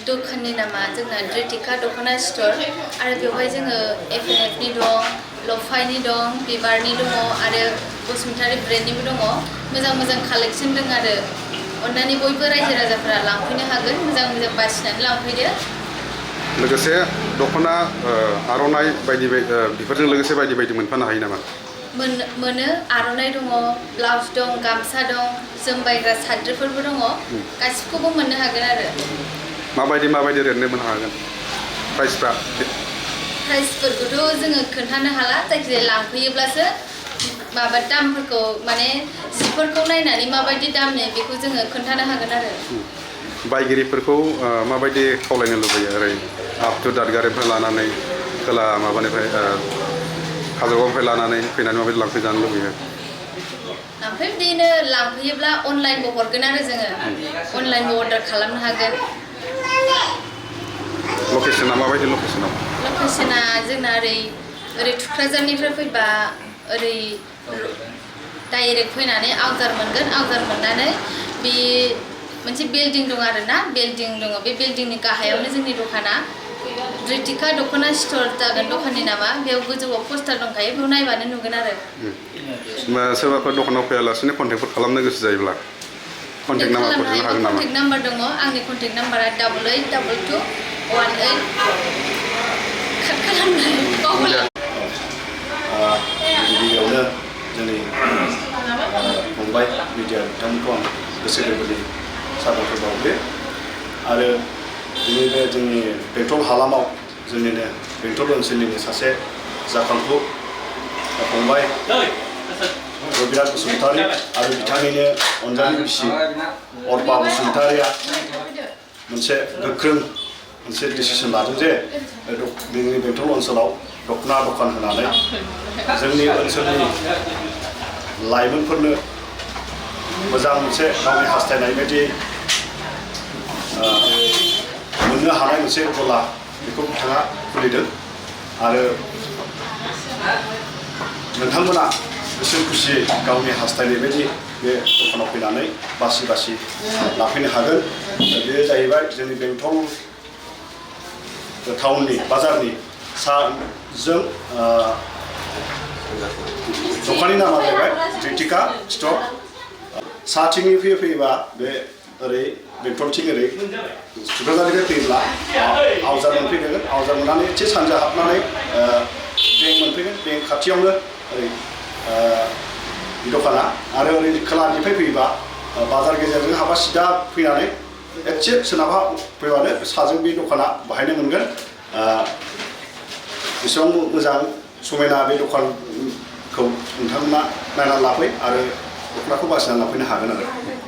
दखाननि नामा जोंना द्रिटिका दख'ना स्टोर आरो बेवहाय जोङो एफएनएफनि दं लफाइनि दं बिबारनि दङ आरो बसुमतारी ब्रेन्डनिबो दङ मोजां मोजां कालेक्सन दं आरो अन्नानै बयबो रायजो राजाफोरा लांफैनो हागोन मोजां मोजां बासिनानै लांफैदो लोगोसे दख'ना आर'नाइ बायदि बेफोरजों लोगोसे बायदि बायदि मोनफानो हायो नामा मोनो आर'नाइ दङ ब्लाउस दं गामसा दं जोमबायग्रा साद्रिफोरबो दङ गासिबखौबो मोननो हागोन आरो माबायदि रेटनि मोननो हागोन प्राइसफोरखौथ' जोङो खोन्थानो हाला जायखिजाया लांफैयोब्लासो माबा दामफोरखौ माने जिफोरखौ नायनानै माबायदि दामनि बेखौ जोङो खोन्थानो हागोन आरो बायगिरिफोरखौ माबायदि खावलायनो लुबैयो ओरै आप टु दादगारिनिफ्राय लानानै खोला माबानिफ्राय काजलगावनिफ्राय लानानै फैनानै माबायदि लांफैजानो लुबैयो ओमफ्राय बिदिनो लांफैयोब्ला अनलाइनबो हरगोन आरो जोङो अनलाइनबो अर्डार खालामनो हागोन लकेसना माबायदि लकेसना जोंना ओरै थुक्राझारनिफ्राय फैबा ओरै डाइरेक्ट फैनानै आवजार मोनगोन आवजार मोननानै बे मोनसे बिल्डिं दं आरोना बिल्डिं दङ बे बिल्डिंनि गाहायावनो जोंनि दखाना द्रिटिका दख'ना स्टोर जागोन दखाननि नामा बेयाव गोजौआव पस्टार दंखायो बेयाव नायबानो नुगोन आरो सोरबाफोर दखानाव फैयालासिनो कन्टेक्टफोर खालामनो गोसो जायोब्ला कन्टेक्ट नाम्बार दङ आंनि कन्टेक्ट नाम्बारा 882218 काट खालामनाय गिबियावनो जोंनि फंबाय मिडिया बिथांमोनखौ आं गोसो गोरबोनि साबायखर बावयो आरो दिनै बे जोंनि बेंटल हालामाव जोंनिनो बेंटल ओनसोलनिनो सासे जाखांफु फंबाय रबिराज बसुमतारी आरो बिथांनिनो अनजालि बिसि अर्पा बसुमतारीया मोनसे गोख्रों मोनसे डिसिसन लादों जे जोंनि बेंटल ओनसोलाव दख'ना दखान होनानै जोंनि ओनसोलनि लाइमोनफोरनो मोजां मोनसे गावनि हास्थायनाय बायदि मोननो हानाय मोनसे गला बेखौ बिथाङा खुलिदों आरो नोंथांमोना गोसो खुसियै गावनि हास्थायनाय बायदि बे दखानाव फैनानै बासि बासि लाफैनो हागोन बेयो जाहैबाय जोंनि बेंटल टाउननि बाजारनि साजों दखाननि नामा जाहैबाय द्रिटिका स्ट'र साथिंनि फैयोबा बे ओरै बेंटलथिं ओरै क'क्राझारनिफ्राय फैयोब्ला आवजार मोनफैगोन आवजार मोननानै एसे सानजा हाबनानै बेंक मोनफैगोन बेंक खाथियावनो ओरै दखाना आरो ओरै खोलानिफ्राय फैयोबा बाजार गेजेरजों हाबा सिदा फैनानै एसे सोनाबहा फैबानो साजों बे दखाना बाहायनो मोनगोन बेसेबां मोजां समायना बे दखानखौ नोंथांमोना नायनानै लाफै आरो दख'नाखौ बासिनानै लाफैनो हागोन आरो